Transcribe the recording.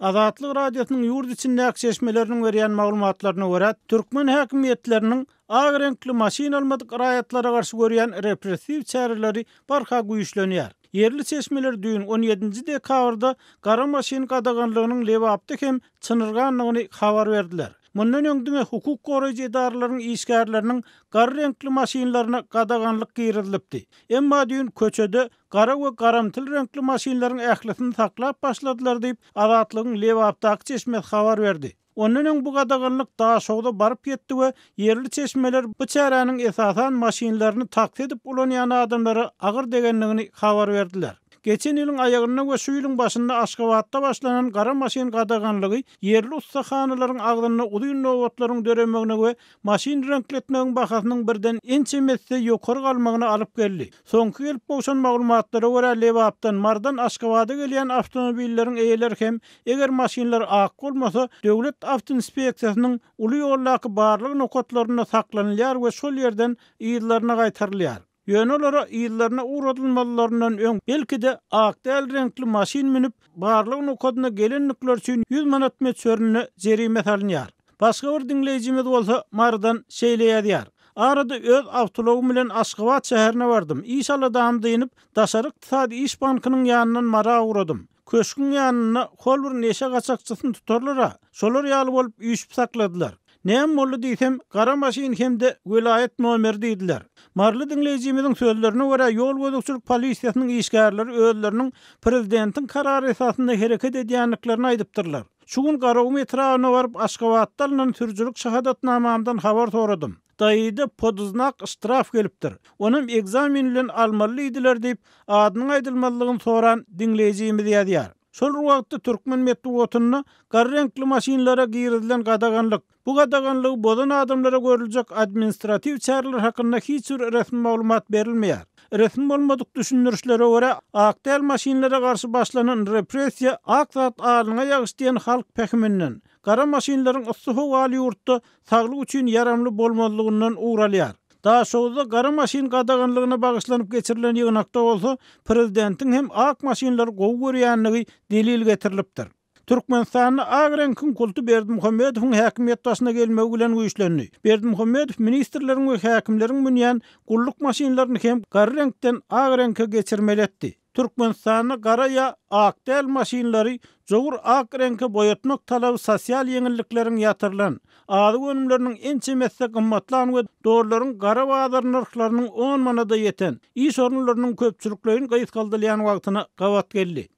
Azatlyk Radiosynyň ýurt içindäki çeşmeleriniň berýän maglumatlaryna görä, türkmen häkimiýetleriniň ak reňkli maşyn almadyk raýatlara garşy görýän repressiw çäreleri barha güýçlenýär. Ýerli çeşmeler düýn, on ýedinji dekabrda gara maşyn gadaganlygynyň Lebapda hem çynyrgandygyny habar berdiler. Mundan öň diňe hukuk goraýjy edaralaryň işgärleriniň gara reňkli maşynlaryna gadaganlyk girizilipdi. Emma düýn köçede gara we garamtyl reňkli maşynlaryň ählisini saklap başladylar diýip, Azatlygyň Lebapdaky çeşmesi habar berdi. Ondan öň bu gadaganlyk Daşogza baryp ýetdi we ýerli çeşmeler bu çäräniň esasan maşynlaryny taksi edip ulanýan adamlara agyr degendigini habar berdiler. Geçen ýylyň aýagynda we şu ýylyň başynda Aşgabatda başlanan gara maşyn gadaganlygy ýerli ussahanalaryň agzynda uzyn nobatlaryň döremegine we maşyn reňkletmegiň bahasynyň birden ençeme esse ýokary galmagyna alyp geldi. Soňky gelip gowşan maglumatlara görä, Lebapdan, Marydan Aşgabada gelýän awtomobilleriň eýeleri hem, eger maşynlar ak bolmasa, Döwlet awtoinspeksiýasynyň uly ýoldaky barlag nokatlarynda saklanylýar we şol ýerden yzlaryna gaýtarylýar. Ýöne olara yzlaryna ugradylmazlaryndan öň, belki-de, ak däl reňkli maşyn münüp, barlag nokadyna gelendikleri üçin 100 manat möçberinde jerime salynýar. Başga bir diňleýjimiz bolsa Marydan şeýle ýazýar, Arada öz awtoulagym bilen Aşgabat şäherine bardym. Iş aladamy dynyp, Daşary ykdysady iş bankynyň ýanyndan Mara ugradym. Köşgüň ýanynda hol bir neşe gaçakçysyny tutarlar-a, şolar ýaly bolup üýşüp sakladylar. Näme boldy diýsem, gara maşyn hem-de welaýat nomeri diýdiler. Maryly diňleýjimiziň sözlerine görä, ýol gözegçilik polisiýasynyň işgärleri özleriniň prezidentiň karary esasynda hereket edýändiklerini aýdypdyrlar. Şu gün Garagum etrabyna baryp, Aşgabatda alnan sürüjilik şahadatnamamdan habar soradym. Daýyda pod znak ştraf gelipdir. Onam ekzamen bilen almaly diýdiler diýip, adynyň aýdylmazlygyny soran diňleýjimiz ýazýar. Şol bir wagtda türkmen metbugatynda gara reňkli maşynlara girizilen gadaganlyk, bu gadaganlygy bozan adamlara görüljek administratiw çäreler hakynda hiç bir resmi maglumat berilmeýär. Resmi bolmadyk düşündirişlere görä, ak däl maşynlara garşy başlanan repressiýa ak zat alnyňa ýagyş diýen halk pähiminden, gara maşynlaryň yssy howaly ýurtda saglyk üçin ýaramly bolmazlygyndan ugur alýar. Daşoguzda gara maşyn gadaganlygyna bagyşlanyp geçirilen ýygnakda bolsa, prezidentiň hem ak maşynlary gowy görýändigi delil getirilipdir. Türkmenistanda ak reňkiň kulty Berdimuhamedowyň häkimiýet başyna gelmegi bilen güýçlendi. Berdimuhamedow ministrleriň we häkimleriň münýän gulluk maşynlaryny hem gara reňkden ak reňke geçirmeli etdi. Türkmenistanda gara ýa ak däl maşynlary jowur ak reňke boýatmak talaby sosial ýeňillikleriň ýatyrylan, azyk önümleriniň ençeme esse gymmatlan we dollaryň gara bazar nyrhlarynyň on manada ýeten, iş orunlarynyň köpçülikleýin gysgaldylýan wagtyna gabat geldi.